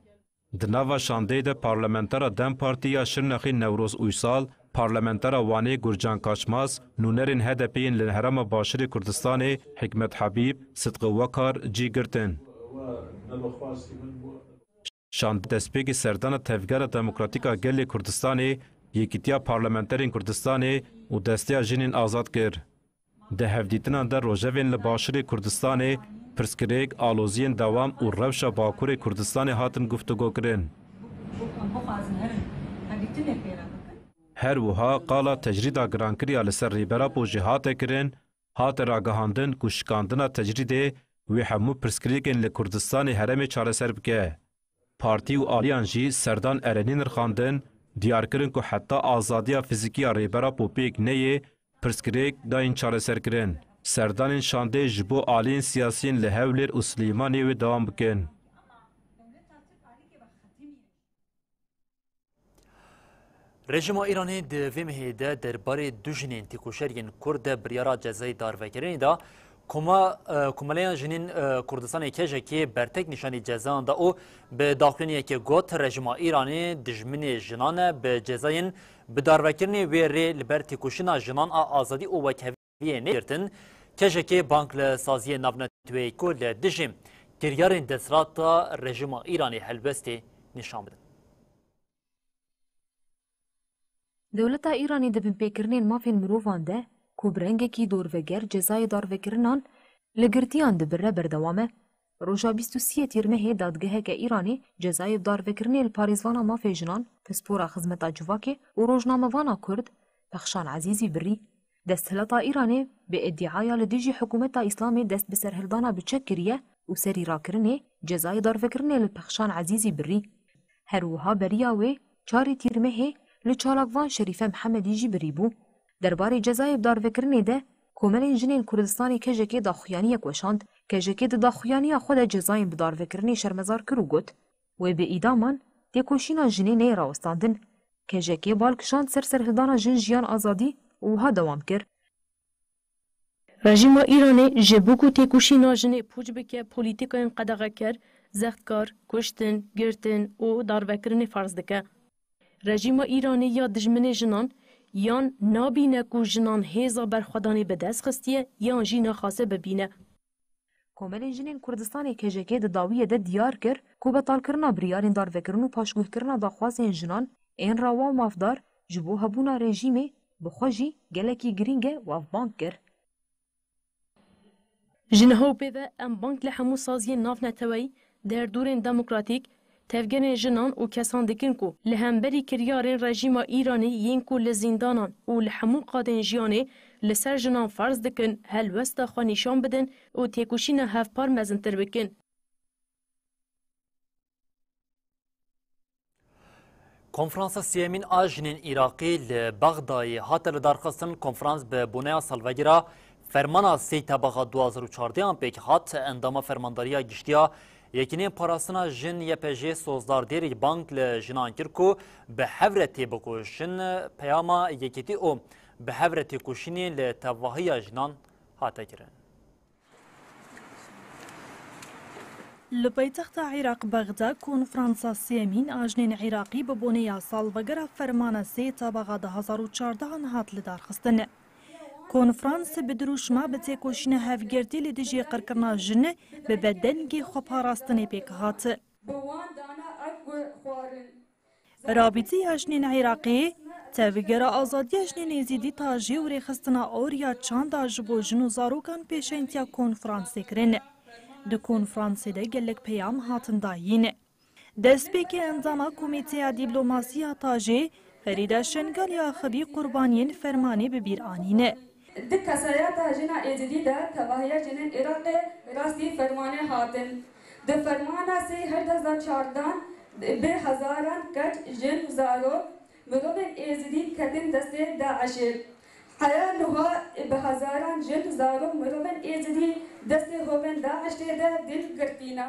Di nava şandeyê de parlamentera DEM Partî ya Şirnexê Newroz Uysal, parlamentera Wanê Gurcan Kaçmaz, nûnerên H D P yên li Herêma Başûrê Kurdistanê Hikmet Habîb, Sidqi Wekar cî girtin. Şand destpêkê serdana Tevgera Demokratîk a Gelê Kurdistanê Yekîtiya Parlamenterên Kurdistanê û Desteya Jinên Azad kir. Di hevdîtinan de rojevên li Başûrê Kurdistanê, pirsgirêk, aloziyên dewam û rewşa Bakurê Kurdistanê hatin guftûgokirin. Her wiha qala tecrîda girankiriya li ser Rêber Apo jî hate kirin, hate ragihandin ku şikandina tecrîdê wê hemû pirsgirêkên li Kurdistanê herêmê çareser bike. Partî û aliyan jî serdan Erenî nirxandin, diyar kirin ku heta azadiya fizîkî ya Rêber Apo pêk neyê, pirsgirêk nayên çareserkirin. Serdanên şandê ji bo aliyên siyasiyên li Hewlêr û Silêmaniyê wê dewam bikin. Rejîma Îranê di vê mehê de derbarê du jinên têkoşeriyên Kurd de biryara cezayê darvekirinê da. Koma, e, Komeleya Jinên, e, Kurdistanê, K J K, bertek nîşanî cezayan da û bi daxuyaniyekê got, rejîma Îranê dijminê jinan e, bi cezayên bi darvekirinê wê rê li ber têkoşîna jinan a azadî û wekheviyê neyê girtin. K J K bang li saziyên navneteweyî ku li dijî kiryarên desthilata rejîma Îranê helwestê nîşan bidin. Dewleta Îranê di binpêkirinên mafên mirovan de ku bi rengekî dorveger cezayê darvekirinan li girtiyan dibire berdewam e. Roja bîst û sê Tîrmehê dadgeheke Îranê cezayê bi darvekirinê li parêzvana mafê jinan, pispora xizmeta civakê û rojnamevana Kurd Pexşan Ezîzî birî. Desthilata Îranê bi îdiaya li dijî hikûmeta Îslamê dest bi serhildana bi çek kiriye û serî rakirinê cezayê darvekirinê li Pexşan Ezîzî birî. Her wiha beriya wê çarê Tîrmehê li çalakvan Şerîfe Mihemedî jî birî bû. Derbarê cezayê bi darvekirinê de Komelên Jinên Kurdistanê K J K daxuyaniyek weşand. K J K di daxuyaniya xwe de cezayên bi darvekirinê şermezar kir û got, wê bi îdaman têkoşîna jinê neyê rawestandin. K J K bal kişand ser serhildana Jin Jiyan Azadî û wiha dewam kir. Rejîma Îranê ji bo ku têkoşîna jinê pûç bike, polîtîkayên qedexeker, zextkar, kuştin, girtin û darvekirinê ferz dike. Rejîma Îranê ya dijminê jinan yan nabîne ku jinan hêza berxwedanê bi dest xistiye yan jî naxwaze bibîne. Komelên Jinên Kurdistanê K J K di dawiyê de diyar kir ku betalkirina biryarên darvekirin û paşguhkirina daxwazên jinan ên rawa û mafdar ji bo hebûna rejîmê bi xwe jî gelekî girîng e û ev bang kir. Ji niha û pê ve em bang li hemû saziyên navneteweyî, derdorên demokratîk, tevgerên jinan û kesan dikin ku li hemberî kiryarên rejîma Îranê yên ku li zîndanan û li hemû qadên jiyanê li ser jinan ferz dikin, helwesta xwe nîşan bidin û têkoşîna hevpar mezintir bikin. Konferansa sêyemîn a jinên Iraqî li Bexdayê hate lidarxistin. Konferans bi boneya salvegera fermana sê Tebaxa du hazar û çardeh an pêk hat. Endama Fermandariya Giştî ya Yekîneyên Parastina Jin, Y P J, Sozdar Dêrik bang li jinan kir ku bi hev re têbikoşin. Peyama yekîtî û bi hev re têkoşînê li tevahiya jinan hate kirin. Li paytexta Iraq Bexda konferansa sêyemîn a jinên Iraqî bi boneya salvegera fermana sê Tebaxa du hazar û çardeh an hat lidarxistin. Konferans bi dirûşma bi têkoşîna hevgirtî li dijî qirkirina jin bi bedengê xweparastinê pêk hat. Bi wan dana ev xwarin. Rabîteya jinên Iraqê, tevgera azadiya jinên Êzîdî Tajê û rêxistina Oriya Çanda ji bo jin û zarokan pêşengtiya konferansê kirin. Di konferansê de gelek peyam hatin dayîn. Destpêkê endama Komîteya Dîplomasiya Tajê, Ferîda Şengalî axivî qurbaniyên fermanê bi bîr anîn. Di kesayeta jina Êzidî de tevahiya jinên Iraqê rastî fermanê hatin. Di fermana sê hevdeh hezar çardan bi hezaran keç, jin, zarok, mirovên Êzidî ketin destê DAIŞê. Heya niha bi hezaran jin, zarok, mirovên Êzidî destê hovên DAIŞê de din girtîne.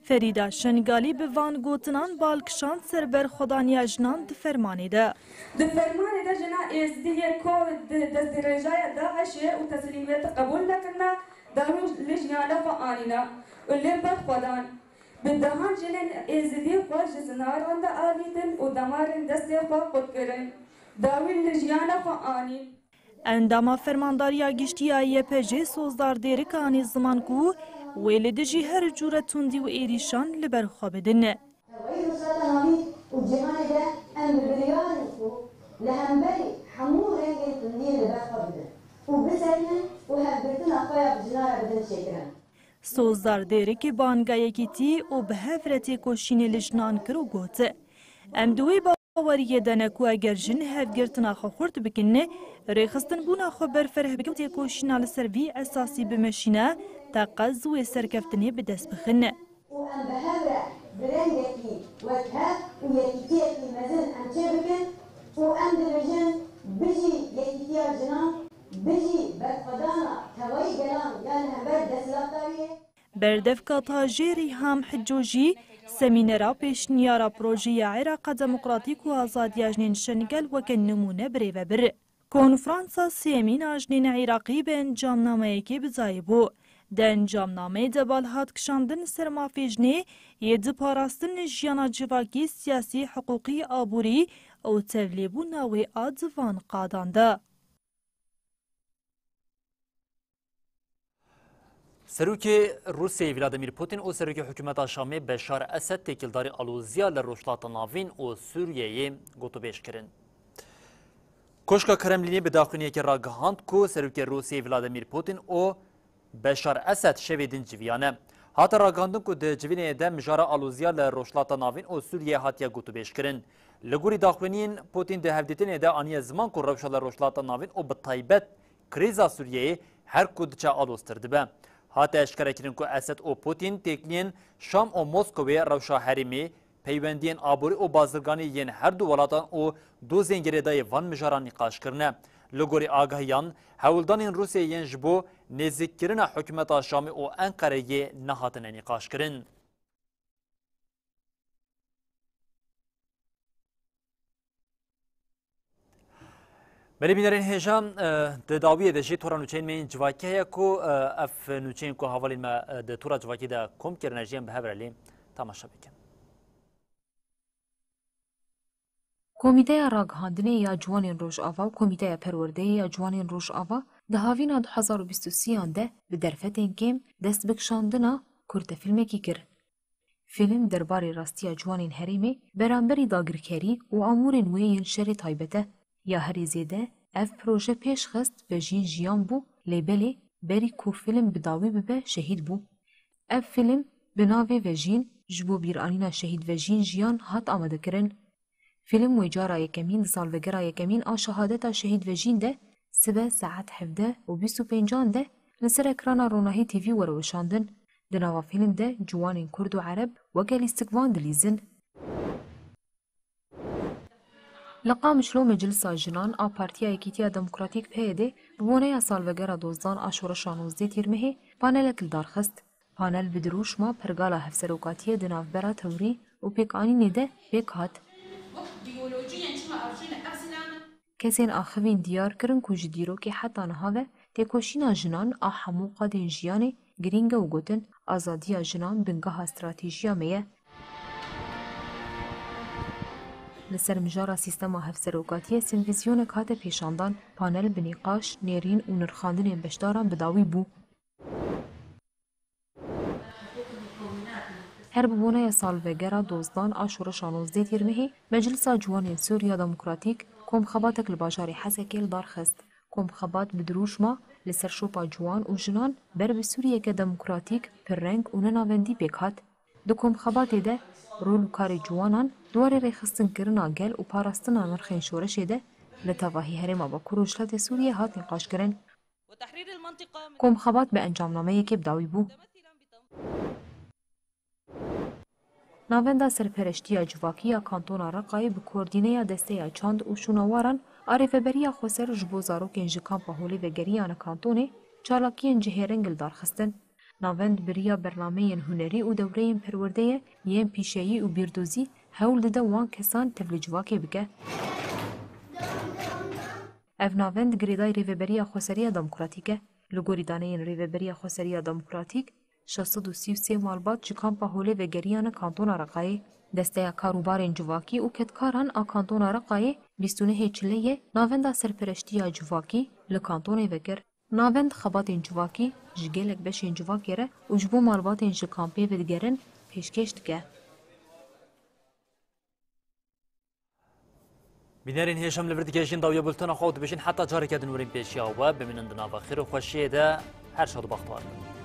Ferîda Şengalî bi van gotinan bal kişand ser berxwedaniya jinan di fermanê de. Di fermanê de jina Êzidî yê ku di destdirêjaya DAIŞê û teslîmiyetê qebûl nekirine, dawî li jiyana xwe anîne û lê berxwedan. Bi dehan jinên Êzidî xwe ji zinaran de avîtin û demarên destê xwe qut kirin. Dawî li jiyana xwe anîn. Endama Fermandariya Giştî ya Y P J Sozdar Dêrik anî ziman ku wê li dijî her cûre tundî û êrîşan li ber xwe bidin. Tevayî Rojhilata Navîn û cîhanê de em bi biryarên ku Li hemberî hemû rengên tundiyê li ber xwe bidin û bisekinin û hevgirtina xwe ya bi jinan re bidin çêkirin. Sozdar Dêrikî banga yekîtî û bi hev re têkoşînê li jinan kir û got, Em di wê baweriyê de ne ku eger jin hevgirtina xwe xurt bikin, rêxistinbûna xwe berferh bikin, têkoşîna li ser vî esasî bimeşîne, teqez wê serkeftinê bi dest bixin. Û em bi hev re bi rengekî wekhev û yekîtiyekî mezin em çêbikin û em dibêjin, bijî yekîtiya jinan, bijî berxwedana tevayî gelan ya li hember desthilatdariyê. Berdevka tajê Rîham Hicco jî semînera pêşniyara projeya Îraqa Demokratîk û Azadiya Jinên Şengel weke nimûne bi rê ve bir. Konferansa sêyemîn a jinên Iraqî bi encamnameyekê bi dayî bû. Di encamnameyê de bal hat kişandin ser mafê jinê yê di parastin jiyana civakî, siyasî, hiqûqî, aborî û tevlêbûna wê a di van qadan de. Serokê Rûsyayê Vladimir Putin û Serokê Hikûmeta Şamê Beşar Esed têkildarî aloziya li Rojhilata Navîn û Sûriyeyê gotûbêj kirin. Koşka Kremlînê bi daxuyaniyekê ragihand ku Serokê Rûsyayê Vladimir Putin û Beşar Esed şevê din civiyane. Hate ragihandin ku di civînê de mijara aloziya li Rojhilata Navîn û Sûriyeyê hatiye gotûbêj kirin. Li gorî daxuyaniyên Putin di hevdîtinê de aniye ziman ku rewşa li Rojhilata Navîn û bi taybet krîza Sûriyeyê her ku diçe aloztir dibe. Hate eşkerekirin ku Esed û Putin têkiliyên Şam û Moskowê rewşa herêmê, peywendiyên aborî û bazirganî yên her du welatan û dozên girêdayî van mijaran nîqaş kirine. Li gorî agahiyan, hewldanên Rûsyayê yên ji bo nêzîkkirina hikûmeta Şamê û Enqereyê nehatine nîqaşkirin. Belê bînerên hêja, e, di dawiyê de jî tora nûçeyên me yên civakî heye ku, e, ev nûçeyên ku hevalên me, e, di tora civakî de kom kirine jî em bi hev re lê temaşe bikin. Komîteya Ragihandinê ya Ciwanên Rojava û Komîteya Perwerdeyê ya Ciwanên Rojava di havîna du hezar û bîst û sêyan de bi derfetên kêm dest bi kişandina kurtefîlmekî kir. Fîlm derbarê rastiya ciwanên herêmê, beramberî dagirkerî û amûrên wê yên şerê taybet e. Ya herî zêde ev proje pêş xist Vejîn Jiyan bû, lê belê berî ku fîlm bi dawî bibe şehîd bû. Ev fîlm bi navê Vejîn ji bo bîranîna şehîd Vejîn Jiyan hat amadekirin. Fîlm wê cara yekemîn di salvegera yekemîn a şehadeta şehîd Vejîn de sibe saet hevdeh û bîst û pêncan de li ser ekrana Ronahî T V were weşandin. Di nava fîlm de ciwanên Kurd û Ereb weke lîstikvan dilîzin. Li Qamişlo Meclisa Jinan a Partiya Yekîtiya Demokratîk P Y D bi boneya salvegera dozdan a Şoreşa nozdeh Tîrmehê panelek li dar xist. Panel bi dirûşma pergala hevserokatiyê di navbera tewrî û pêkanînê de pêk hat. Kesên axivîn diyar kirin ku ji dîrokê heta niha ve têkoşîna jinan a hemû qadên jiyanê girîng e û gotin, Azadiya jinan bingeha stratejiya me ye. Li ser mijara sîstema hevserokatiyê sînvîzyonek hate pêşandan, panel bi nîqaş, nêrîn û nirxandinên beşdaran bi dawî bû. Her bi boneya salvegera dozdan a Şoreşa nozdeh Tîrmehê, Meclisa Ciwanên Sûriya Demokratîk komxebatek li bajarê Hesekê li dar xist. Komxebat bi dirûşma li ser şopa ciwan û jinan ber bi Sûriyeke demokratîk, pirreng û nenavendî pêk hat. Di komxebatê de rol û karê ciwanan di warê rêxistinkirina gel û parastina nirxên şoreşê de li tevahî herêma Bakur Rojhilatê Sûriyê hat nîqaşkirin. Komxebat bi encamnameyekê bi dawî bû. Navenda Serpereştiya Civakî ya Kantona Reqayê bi koordîneya Desteya Çand û Şûnawaran a Rêveberiya Xweser ji bo zarokên ji Kampa Holê Vegeriyan a kantonê çalakiyên cihêreng li dar xistin. Navend bi riya bernameyên hunerî û dewreyên perwerdeyê yên pîşeyî û bîrdozî hewl dide wan kesan tevli civakê bike. Ev navend girêdayî Rêveberiya Xweseriya Demokratîk e. Li gorî daneyên Rêveberiya Xweseriya Demokratîk, şeş sed û sî û sê malbat ji Kampa Holê Vegeriyane Kantona Reqayê. Desteya Karûbarên Civakî û Kedkaran a Kantona Reqayê bîst û nehê Çileyê Navenda Serpereştiya Civakî li kantonê vekir. Navend xebatên civakî ji gelek beşên civakê re û ji bo malbatên ji kampê vedigerin pêşkêş dike. Bînerên hêşem li vir digihêjin dawiya bultena xwe û dibêjin heta careke din werên pêşiya we, bimînin di nava xêr û xweşiyê de, her şad û bextewar bin.